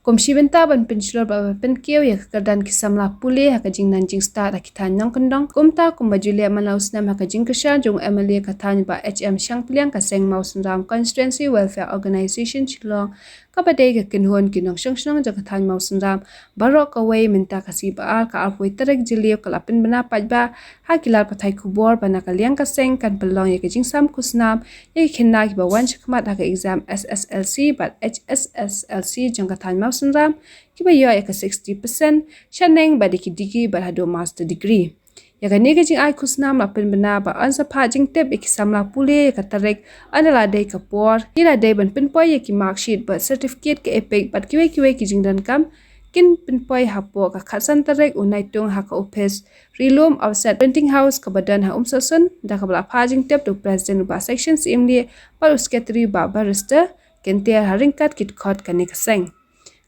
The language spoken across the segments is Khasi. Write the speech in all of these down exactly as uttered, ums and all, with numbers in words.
Kum shi bynta ban pynshlur bad ban pynkiew ïa ka kyrdan ki samla pule ha ka jingnan jingstad ha ki thaiñ nongkyndong, kumta kumba ju leh man la u snem ha ka jingkyrshan jong u M L A ka thaiñ Bah H M Shangpliang, ka seng Mawsynram Constituency Welfare Organisation Shillong, kaba dei ka kynhun ki nongshong shnong jong ka thaiñ Mawsynram, baroh kawei mynta ka sngi Ba-ar ka arphew tarik Jylliew ka la pynbna paidbah ha ki lad pathai khubor ba na ka liang ka seng kan pynlong ïa ka jingsam khusnam ïa ki khynnah kiba wan shakhmat ha ka exam S S L C bad H S S L C jong ka thaiñ Mawsynram, kiba ïoh ïa ka sixty percent shaneng bad ïa ki degree bad haduh master degree. Ïa kane ka jingai khusnam la pynbna ba yn sa phah jingtip ïa ki samla pule ïa ka tarik, ynda la dei ka por, ki la dei ban pynpoi ïa ki marksheet bad certificate, ka EPIC bad kiwei kiwei ki jingdonkam, kin pynpoi hapoh ka khatsan tarik u Naitung ha ka ophis Rilum opposite Printing House kaba don ha Umsohsun, da kaba la phah jingtip da u President u Bah Section Syiemlieh bad u Secretary u Bah Barrister Kynter ha ryngkat ki dkhot kane ka seng.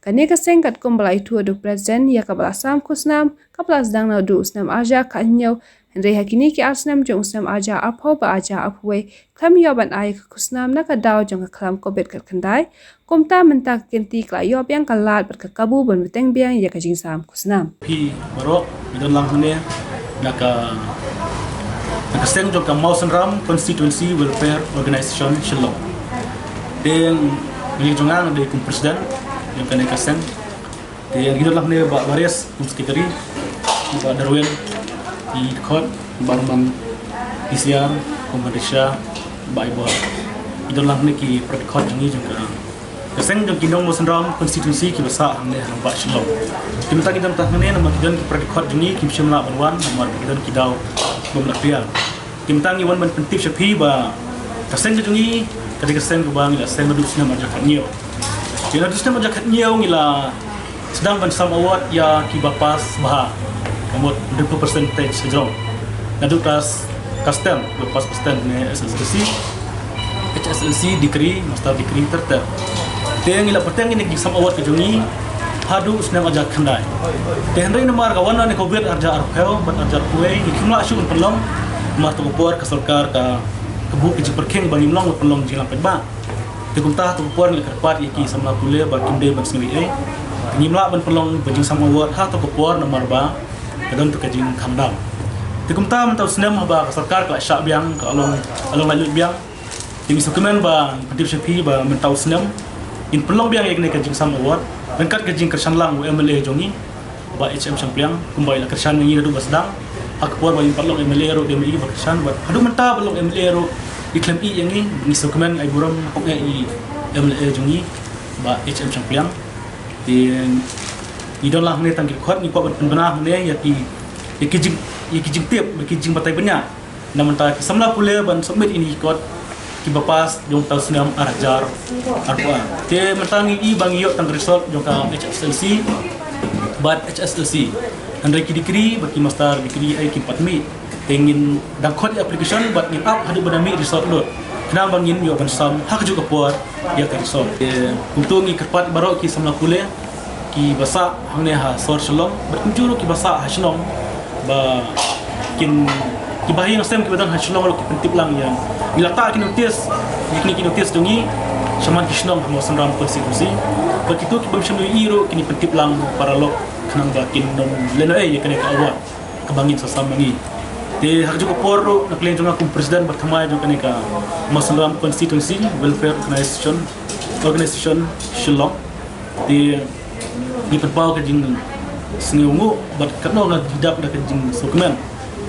Kane ka seng katkum ba la ïathuh da u President, ïa kaba la sam khusnam ka la sdang naduh u snem arhajar khathynñiew, hynrei ha kine ki ar snem jong u snem arhajar arphew bad arhajar arphew wei, khlem ïoh ban ai ka khusnam na ka daw jong ka khlam Covid khatkhyndai. Kumta mynta ka kynti ka la ïoh biang ka lad bad ka kabu ban bteng biang ïa ka jingsam khusnam. Phi baroh, ngi don lang hangne na ka, na ka seng jong ka Mawsynram Constituency Welfare Organisation Shillong. Te ngi jong nga nga dei kum president jong kane ka seng. Te ngi don lang hangne Bah Baris kum secretary, Bah Darwin, i dkhot, Bah Arman, P C R, Bah Marisha, Bah Ibor. Ngi don lang hangne ki para dkhot jong ngi jong ka, ka seng jong ki nong Mawsynram Constituency kiba sah hangne ha Rangbah Shillong. Te mynta ngi don tang hangne namar ki don ki para dkhot jong ngi kim shym lah ban wan namar ki don ki daw bym lah pdiang. Te mynta ngi wan ban pyntip sha phi ba ka seng ka jong ngi ka dei ka seng kaba ngi la seng naduh u snem arhajar khathynñiew. Te naduh u snem arhajar khathynñiew ngi la sdang ban sam award ïa kiba pass bha, ka mut hynriewphew percent percentage hajrong. Naduh klas, klas ten, kiba pass klas ten ne S S L C, H S L C, degree, master degree, ter ter. Te ngi la bteng ïa kane ka jingsam award ka jong ngi haduh u snem arhajar khatkhyndai. Te hynrei namar ka wan na kane ka Covid arhajar arphew bad arhajar arphew wei, ngi kim lah shuh ban pynlong namar ha kato ka por ka sorkar ka, ka buh ka jingpyrkhing ba ngim long ban pynlong jingïalam paidbah. Te kumta ha kato ka por ngi la kyrpad ïa ki samla pule ba kim dei ban sngew ei ei. Te ngim lah ban pynlong ba jingsam award ha kato ka por namar ba ka don kata ka jingkhang dam. Te kumta mynta u snem haba ka sorkar ka la shah biang, ka la long, ka la long laitluid biang. Te ngi sngewkmen ba ngi pyntip sha phi ba mynta u snem ngin pynlong biang ïa kane ka jingsam award ryngkat ka jingkyrshan lang u M L A jong ngi, Bah H M Shangpliang, kumba i la kyrshan ïa ngi naduh ba sdang. Ha ka por ba i pat long M L A ruh dei ma i ba kyrshan, bad haduh mynta ba long M L A ruh i khlem ïeh ïa ngi. Ngi sngewkmen, ai burom na kong eh i M L A jong ngi, Bah H M Shangpliang. Te ngi don lang hangne tang ki dkhot, ngi kwah ban pynbna hangne ïa ki, ïa ki jing, ïa ki jingtip, ïa ki jingbatai bniah na bynta ki samla pule ban submit ïa kine ki kot kiba pass jong uta u snem arhajar arphew ar. Te mynta ngi i ba ngi ïoh tang result jong ka H S L C bad H S L C. Hynrei ki degree bad ki master degree ei kim pat mih. Te ngin dang khot ïa application bad ngin ap haduh ba dang mih result lut, khnang ba ngin ïoh ban sam ha kajuh ka por ïa ka result. Te kumto ngi kyrpad baroh ki samla pule kiba sah hangne ha sor Shillong bad kumjuh ruh kiba sah ha shnong ba kin, kiba ha ïing ha sem kiba don ha Shillong ruh ki pyntip lang ïa ngi. Ngi la tah ki notice, ïa kine ki notice jong ngi shaman ki shnong ha Mawsynram constituency. Bad kito ki bym shym ïohi ruh kin pyntip lang paralok khnang ba kin nym lehnohei ïa kane ka award kaba ngin sa sam ma ngi. Te ha kajuh ka por ruh na ka liang jong nga kum president bad thymmai jong kane ka Mawsynram Constituency Welfare Organization, Organization Shillong, te ngi pynpaw ka jingsngewnguh bad katno nga dap da ka jingsngewkmen.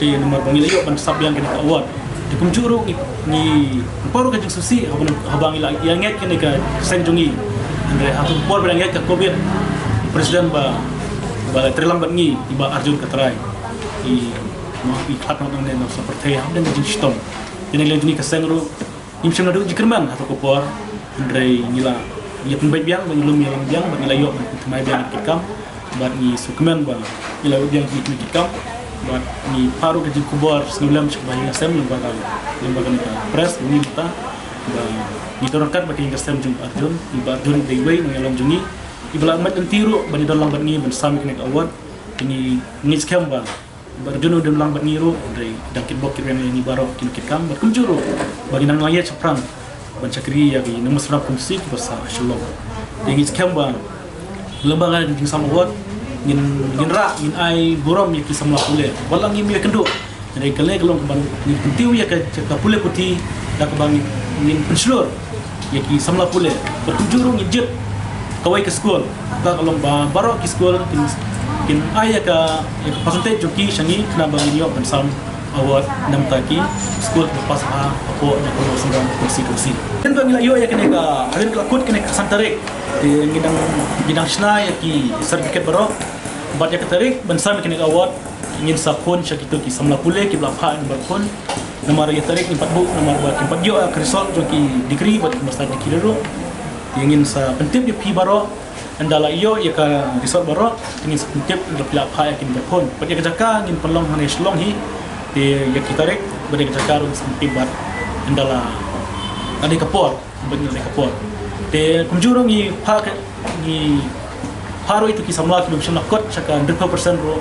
Te namar ba ngi la ïoh ban sap biang kane ka award, te kumjuh ruh ngi, ngi pynpaw ruh ka jingsngewsih haba, haba ngi la ïa ngeit kane ka seng jong ngi. Hynrei ha kato ka por ba la ngeit ka Covid, president ba, ba la trei lang bad ngi, i Bah Arjun Kattrai, i, i khat na nongïalam pyrthei hapdeng ka jingshitom. Te na ka liang jong ngi ka seng ruh ngim shym naduh jingkyrmen ha kato ka por, hynrei ngi la, ngi la pynbeit biang, ngi la ïalam biang bad ngi la ïoh ban pynthymmai biang ki kam. Bad ngi sngewkmen ba ngi la ïoh biang ki kam, bad ngi phah ruh ka jingkhubor sngewlem sha ki bahaïing sem lyngba ka, lyngba ka press, ngi mynta ba ngi don ryngkat bad ka ïing ka sem jong Bah Arjun. I Bah Arjun dei uwei u nongïalam jong ngi, iba la mad lynti ruh ban ïadon lang bad ngi ban sam ïa kane ka award. Te ngi, ngi skhem ba Bah Arjun u don lang bad ngi ruh, hynrei dang kitbok kitrwiang ïa ngi baroh ki nongkitkam, bad kumjuh ruh ba ngi nang ïaid shaphrang ban shakri ïa ki nong Mawsynram constituency kiba sah ha Shillong. Te ngi skhem ba Lem bad ka jingsam award, ngin, ngin rah, ngin ai burom ïa ki samla pule. Wat la ngim ïakynduh. Hynrei kane ka long kaba ngin kyntiew ïa ka, ka pule puthi da kaba ngin, ngin pynshlur ïa ki samla pule. Bad kumjuh ruh ngin jied kawei ka skul. Kata ka long ba baroh ki skul kin, kin ai ïa ka, ïa ka percentage jong ki sha ngi khnang ba ngin ïoh ban sam award namar ki skul kiba pass bha hapoh jong ka Mawsynram constituency. Hadien ba ngi la ïoh ïa kane ka, hadien ba la kut kane ka san tarik, te ngi dang, ngi dang shna ïa ki certificate baroh. Bad ïa ka tarik ban sam ïa kane ka award, ngin sa phone sha kito ki samla pule kiba la phah ïa ka number phone. Namar ïa tarik ngim pat buh, namar ba kim pat ïoh ïa ka result jong ki degree bad ki master degree ruh. Te ngin sa pyntip ïa phi baroh. Ynda la ïoh ïa ka result baroh, te ngin sa pyntip ynda phi la phah ïa ki number phone. Bad ïa ka jaka ngin pynlong hangne Shillong hi. Te ïa ki tarik bad ïa ka jaka ruh ngin sa pyntip bad ynda la, la dei ka por, bad ynda la dei ka por. Te kumjuh ruh ngi phah ka, ngi phah ruh ïa kito ki samla kiba ym shym la kot sha ka hynriewphew percent ruh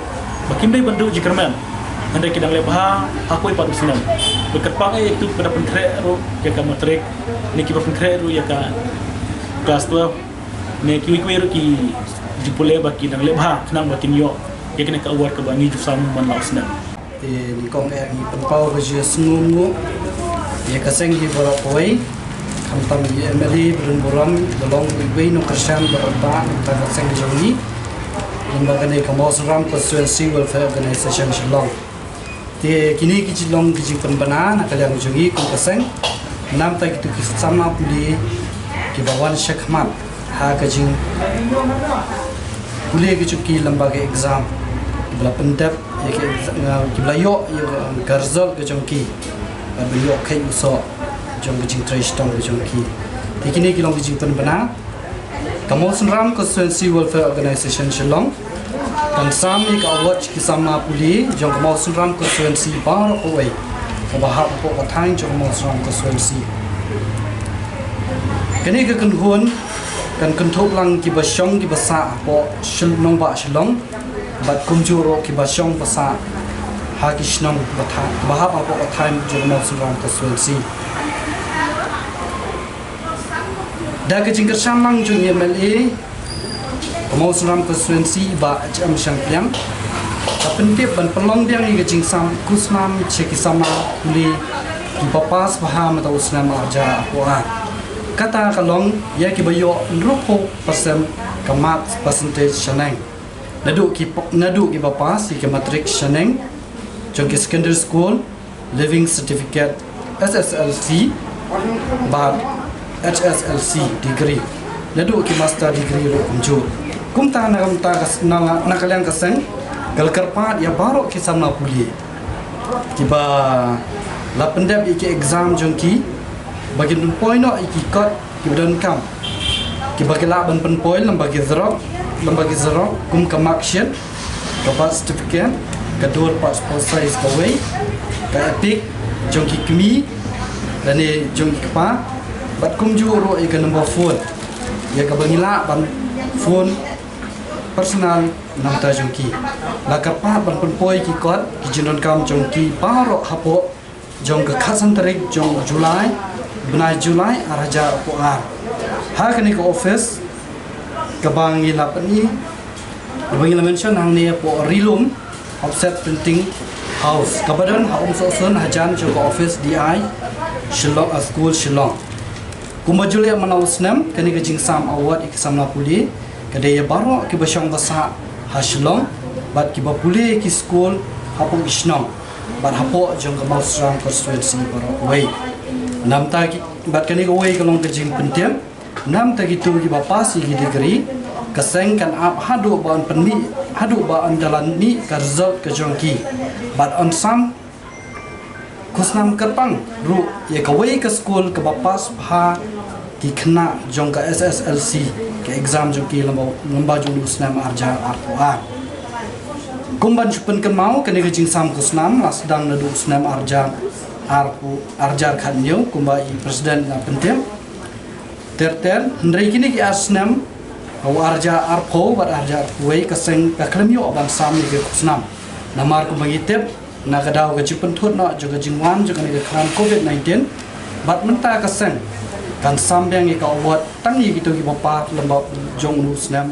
ba kim dei ban duh jingkyrmen. Hynrei ki dang leh bha ha kawei pat u snem. Bad kyrpang ïa kito kiba da pynkhreh ruh ïa ka matric ne kiba pynkhreh ruh ïa ka class twelve ne kiwei kiwei ruh ki jingpule ba ki dang leh bha khnang ba kin ïoh ïa kane ka award kaba ngi ju sam man la u snem. Te nyngkong eh ngi pynpaw ka jingsngewnguh ïa ka seng hi baroh kawei, khamtam ïa i MLA ba don burom, ba long iwei i nongkyrshan ba don bha na ka seng jong ngi, lyngba kane ka Mawsynram Constituency Welfare Organisation Shillong. Te kine ki long ki jingpynbna na ka liang jong ngi kum ka seng, namar kito ki samla pule kiba wan shakhmat ha ka jingpule ka jong ki lyngba ka exam, kiba la pyndep ïa ka exam, kiba la ïoh ïa ka result ka jong ki, bad ban ïoh kheit u soh jong ka jingtrei shitom ka jong ki. Te kine ki long ki jingpynbna. Ka Mawsynram Constituency Welfare Organisation Shillong kan sam ïa ka award ki samla pule jong ka Mawsynram Constituency baroh kawei kaba hap hapoh ka thaiñ jong ka Mawsynram Constituency. Kane ka kynhun kan kynthup lang kiba shong kiba sah hapoh Shil-, nongbah Shillong bad kumjuh ruh kiba shong ba sah ha ki shnong ba tha-, ba hap hapoh ka thaiñ jong ka Mawsynram Constituency. Da ka jingkyrshan lang jong i MLA ka Mawsynram Constituency, Bah H M Shangpliang, ka pyntip ban pynlong biang ïa ka jingsam khusnam sha ki samla pule kiba pass bha mynta u snem arhajar arphew ar. Kata ka long ïa kiba ïoh hynriewphew percent ka marks percentage shaneng. Naduh ki, naduh kiba pass ïa ka matric shaneng jong ki secondary school, leaving certificate, S S L C bad H S L C degree, naduh ki master degree ruh kumjuh. Kumta na ka bynta ka s-, na, na ka liang ka seng, ka la kyrpad ïa baroh ki samla pule kiba la pyndep ïa ki exam jong ki ba kin pynpoi noh ïa ki kot kiba donkam, kiba ki lah ban pynpoi lyngba ki xerox, lyngba ki xerox kum ka mark sheet, ka birth certificate, ka dur passport size kawei, ka EPIC jong ki kmie lane jong ki kpa, bad kumjuh ruh ïa ka number phone ïa kaba ngi lah ban phone personal na ka bynta jong ki. La kyrpad ban pynpoi ki kot ki jingdonkam jong ki baroh hapoh jong ka khatsan tarik jong u July, bnai July arhajar arphew ar. Ha kane ka office kaba ngi la pyni, kaba ngi la mention hangne hapoh Rilum Offset Printing House, kaba don ha Umsohsun, hajan jong ka office D I Shillong, ah, School Shillong. Kumba ju leh man la u snem, kane ka jingsam award ïa ki samla pule ka dei ïa baroh kiba shong ba sah ha Shillong bad kiba pule ki skul hapoh ki shnong bad hapoh jong ka Mawsynram constituency baroh kawei. Namta ki, bad kane kawei ka long ka jingpyntip, namta kito kiba pass ïa ki degree, ka seng kan ap haduh ba yn pynmih, haduh ba yn da la mih ka result ka jong ki bad yn sam khusnam kyrpang ruh ïa kawei ka skul kaba pass bha ki khynnah jong ka S S L C, ka exam jong ki lem bad, lem bad jong u snem arhajar arphew ar. Kum ban shu pynkynmaw, kane ka jingsam khusnam la sdang naduh u snem arhajar arphew, arhajar khathynñiew, kumba i president la pyntip. Ter ter, hynrei kine ki ar snem, ha u arhajar arphew bad arhajar arphew wei, ka seng ka khlem ïoh ban sam ïa ka khusnam. Namar kumba ngi tip, na ka daw ka jingpynthut noh jong ka jingwan jong kane ka khlam covid nineteen, bad mynta ka seng kan sam biang ïa ka award tang ïa kito kiba pass lem bad jong u snem